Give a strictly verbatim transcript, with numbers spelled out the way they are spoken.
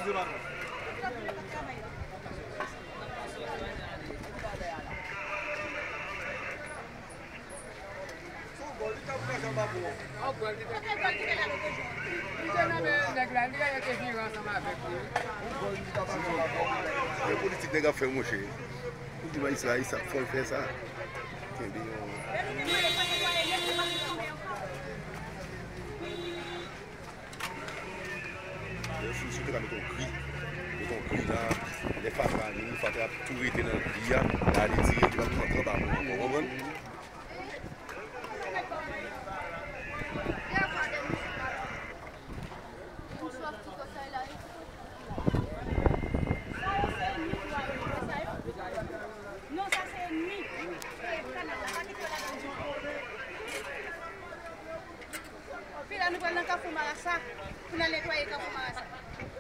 Yon politik nèg ap fè, monchè. Ou di Mayis la, Mayis ap fò l fè sa. Kenbe yon. Lè sou sou te ka met yon gri. Met yon gri la. Lè fatra vini, fatra ap tou rete nan gri a. Gade ti, li pa pou antre anba moun ankò, konprann? Pi la nou pral nan Kafou Marasa pou n al netwaye Kafou Marasa.